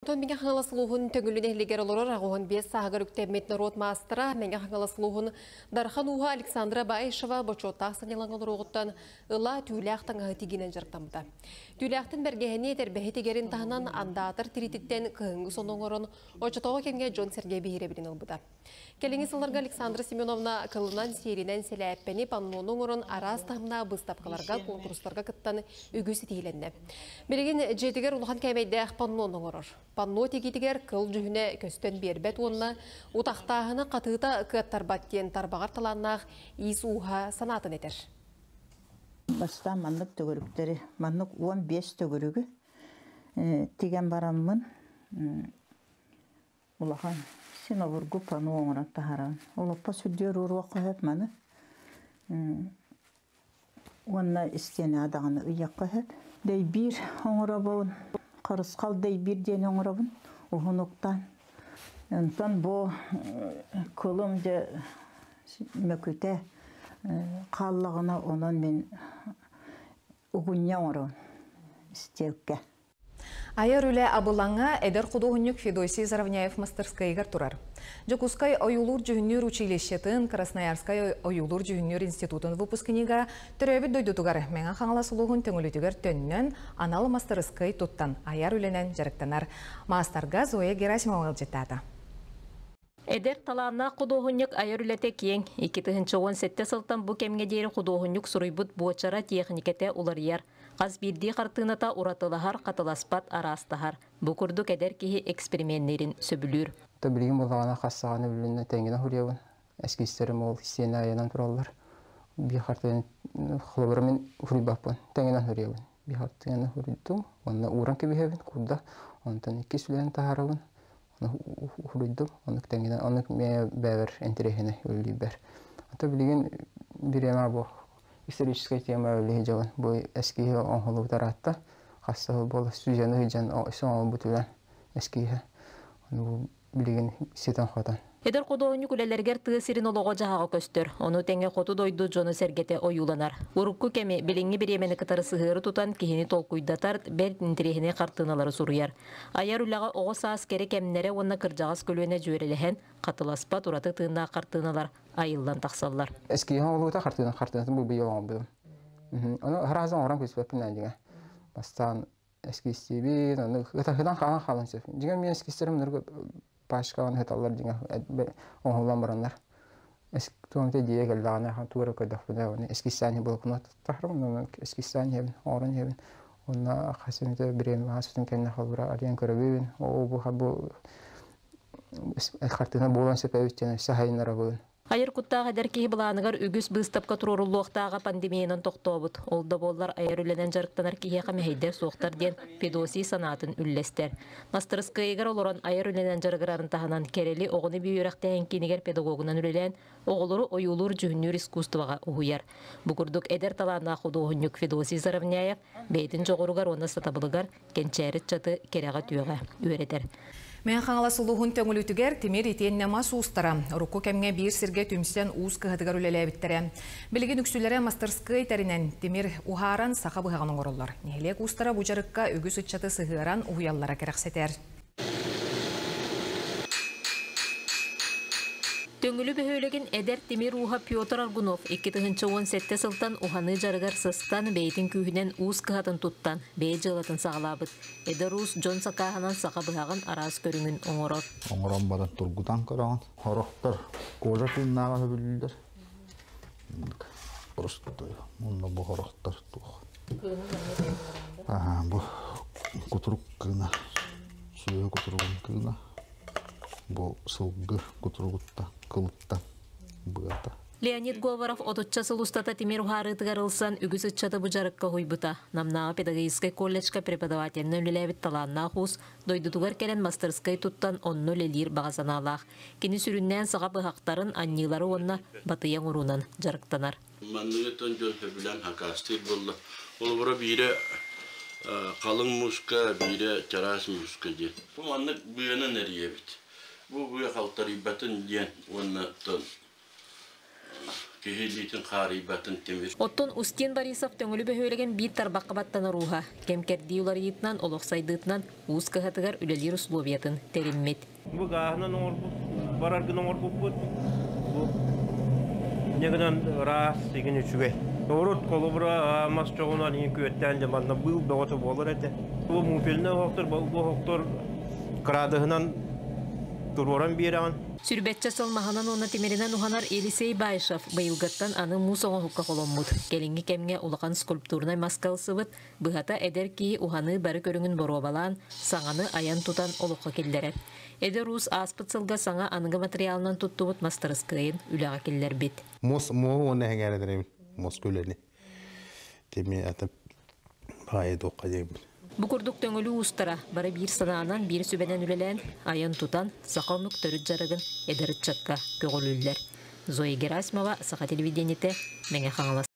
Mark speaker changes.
Speaker 1: Онтон Мэҥэ Хаҥалас улууһун Төҥүлү нэһилиэгэр олорор 85 сааһыгар үктэммит норуот маастара Мэҥэ Хаҥалас улууһун Дархан ууһа Александра Баишева бочуоттаах сынньалаҥ олоруоҕуттан ыла түүлээх таҥаһы тигинэн дьарыктаммыта. Түүлээхтэн бэргэһэни этэрбэһи тигэрин таһынан андаатар тириититтэн кыһыҥҥы сону оҥорон оччотооҕу кэмҥэ дьон-сэргэ биһирэбилин ылбыта. Кэлиҥҥи сылларга Александра Семеновна кылынан, сиэринэн сэлээппэни, паннону оҥорон араас таһымнаах быыстапкаларга, куонкурустарга кыттан үгүс ситиһиилэннэ. Билигин дьиэтигэр улахан кээмэйдээх паннону оҥорор. Панно тигиитигэр кыл дьүһүнэ көстөн биэрбэт уонна утахтааһыны хатыыта кыаттарбат диэн тарбаҕар талааннаах иис ууһа санаатын этэр.
Speaker 2: Бастаан маннык төгүрүктэри, маннык 15 төгүрүгү тигэн бараммын Улахан син обургу панно оҥорон таһаарабын. Олоппос үрдүгэр ууруохха сөп маны. Уонна истиэнэҕэ даҕаны ыйыахха сөп. Дэйбиир оҥоробун, харысхал дэйбиир диэни оҥоробун уһун уктаан. Онтон бу кылым дьэ мөкүтэ хааллаҕына онон мин угунньа оҥоробун истиэлкэ.
Speaker 3: Айар үлэ абылаҥа эдэр худуоһунньук Федосий Заровняев мастарскайыгар турар. Дьокуускай ойуулуур-дьүһүннүүр училищетын, Красноярскай ойуулуур-дьүһүннүүр институтун выпускнига төрөөбүт дойдутугар Мэҥэ Хаҥалас улууһун Төҥүлүтүгэр төннөн, анал мастарыскыай туттан айар үлэнэн дьарыктанар. Маастарга Зоя Герасимова ыалдьыттаата.
Speaker 4: Эдэр талааннаах худуоһунньук айар үлэтэ киэҥ. 2017 сылтан бу кэмҥэ диэри худуоһунньук суруйбут буочара тиэхиньикэтэ уларыйар. Хас биирдии хартыыната уратылаһар, хатыласпат, араастаһар. Бу курдук эдэр киһи эксперименниирин сөбүлүүр.
Speaker 5: Билигин буоллаҕына хас саҕаны билиннэ тэҥҥинэ суруйабын. Эскизтэрим ол истиэнэ айанан тураллар. Биир хартыына холобура мин суруйбаппын, тэҥинэн суруйабын. Биир хартыынаны суруйдум, уонна ууран кэбиһэбин курда. Онтон иккис үлэни таһаарабын. Уһуруйдум, оннук тэҥинэн, оннук бэйэбэр интэриэһинэй үлэлиирбэр. Ото билигин бириэмэ бу историческай тема үлэһи дьабын бу эскиһи оҥоһуллубут араатта хас сыл буола сүүзэни сылдьан оҥолбут үлэн эскиһэ. Ону билигин ситэн-хотон.
Speaker 4: Эдэр худуоһунньук үлэлэригэр тыа сирин олоҕо-дьаһаҕа көстөр, ону тэҥэ хоту дойду дьоно-сэргэтэ ойууланар. Урукку кэми, билиҥҥи бириэмэни кытары сыһыары тутан киһини толкуйдатар, бэрт интэриэһинэй хартыыналары суруйар. Айар үлэҕэ оҕо саас кэрэ кэмнэрэ уонна кырдьаҕас көлүөнэ дьүөрэлэһэн, хатыласпат ураты тыыннаах хартыыналар айыллан тахсаллар.
Speaker 5: Эскиһин оҕолуута хартыына хартыынатын бу быйыл оҥорбутум. Ону араас оҥорон күспэппин дьиҥэ. Бастаан эскизтиибин, ону ытаһынан хаалан хаалан сөп. Дьиҥэ мин эскизтерим ныргы пачкаҕын ыһыталлар дьиҥэ оҥоһуллан бараннар. Туом дьиэ кэллэҕинэ туора көрдөхпүнэ оны эскизтээн блокнот тахарым, оны эскизтээн иһэбин, оҥорон иһэбин. Онно хас эмитэ бириэмэ ааспытын кэннэ холобура арыйан көрөбүн. Оо бу бу хартыына буолан сөп эбит диэн өссө сайыннарабын.
Speaker 4: Айар куттаах эдэр киһи былааныгар үгүс быыстапка туруоруллуохтааҕа пандемиянан тохтообут. Ол да буоллар айар үлэнэн дьарыктанар киһиэхэ мэһэйдэр суохтар диэн Федосий санаатын үллэстэр. Мастарыскыайыгар олорон айар үлэнэн дьарыгырарын таһынан Кэрэли оҕону эбии үөрэхтээһин киинигэр педагогунан үлэлээн оҕолору ойуулуур-дьүһүннүүр искусствоҕа уһуйар. Бу курдук эдэр талааннаах худуоһунньук Федосий Заровняев бэйэтин дьоҕуругар уонна сатабылыгар кэнчээри ыччаты кэрэҕэ-түөҕэ үөрэтэр.
Speaker 3: Мэҥэ Хаҥалас улууһун Төҥүлүтүгэр тимир итиэннэ мас уустара урукку кэмҥэ биир сиргэ түмсэн уус кыһатыгар үлэлээбиттэрэ. Билигин үксүлэрэ мастарыскыай тэринэн тимир уһааран саха быһаҕын оҥороллор. Нэһилиэк уустара бу дьарыкка үгүс ыччаты сыһыаран уһуйаллара кэрэхсэтэр.
Speaker 4: Төҥүлү бөһүөлэгин эдэр тимир ууһа Петр Аргунов 2017 сылтан уһаныы дьарыгар сыстан, бэйэтин күүһүнэн уус кыһатын туттан, бэйэ дьыалатын саҕалаабыт. Эдэр уус дьон сакааһынан саха быһаҕын араас көрүҥүн оҥорор.
Speaker 6: Оҥорон баран тургутан көрөҕүн. Сорохтор кожа тыыннааҕа сөбүлүүллэр. Просто мунна бу хорохтор туох. Бу кутурук кыына, сүөһү кутуругун кыына. Бу сылгы кутуругутта, кылытта быата.
Speaker 4: Леонид Говоров отучча сыл устата тимир уһаарыытыгар ылсан үгүс ыччаты бу дьарыкка уһуйбута. Намнааҕы педагогическай колледжка преподавателинэн үлэлээбит талааннаах уус дойдутугар кэлэн мастарыскай туттан онно үлэлиир баҕа санаалаах. Кини сүрүннээн саха быһахтарын, анньыылары уонна батыйа оҥоруунан дьарыктанар.
Speaker 7: Манныгыттан дьон сөбүлээн хакаастыыр буолла. Холобура биирэ халыҥ мууска, биирэ чараас мууска диэн. Бу маннык быанан эрийэбит. Бу быа халтарыйбатын диэн уонна Киһи илиитин хаарыйбатын тимир.
Speaker 4: Оттон Устин Борисов Төҥүлү бөһүөлэгин биир тарбахха баттанар ууһа. Кэм кэрдии уларыйыытынан, олох сайдыытынан уус кыһатыгар үлэлиир условиятын тэриммит.
Speaker 8: Бу гааһынан оҥорбут, барар гына оҥорбуппут. Бу инньэ гынан ыраас, игин үчүгэй. Урут холобура мас чоҕунан иин күөттээн дьэ манна быыл бөҕөтө буолар этэ. Бу муфельнай оһохтор, бу оһохтор кыраадыһынан туруоран биэрэҕин.
Speaker 4: Сүрбэччэ сыл маһынан уонна тимиринэн уһанар Елисей Баишев быйылгыттан аны муус оҥоһукка холоммут. Кэлиҥҥи кэмҥэ улахан скульптурнай маска ылсыбыт, быһата эдэр киһи уһаныы бары көрүҥүн боруобалаан, саҥаны айан-тутан олоххо киллэрэр. Эдэр уус ааспыт сылга саҥа аныгы матырыйаалынан туттубут мастарыскыайын үлэҕэ киллэрбит.
Speaker 9: Муос муоһу уонна эҥээрэ муос үлэни. Тими ата баайы туохха диэбит.
Speaker 4: Бу курдук Төҥүлү уустара бары биир санаанан, биир сүбэнэн үлэлээн, айан-тутан, саха омук төрүт дьарыгын эдэр ыччакка көҕүлүүллэр. Зоя Герасимова, Саха телевидениетэ, Мэҥэ Хаҥалас.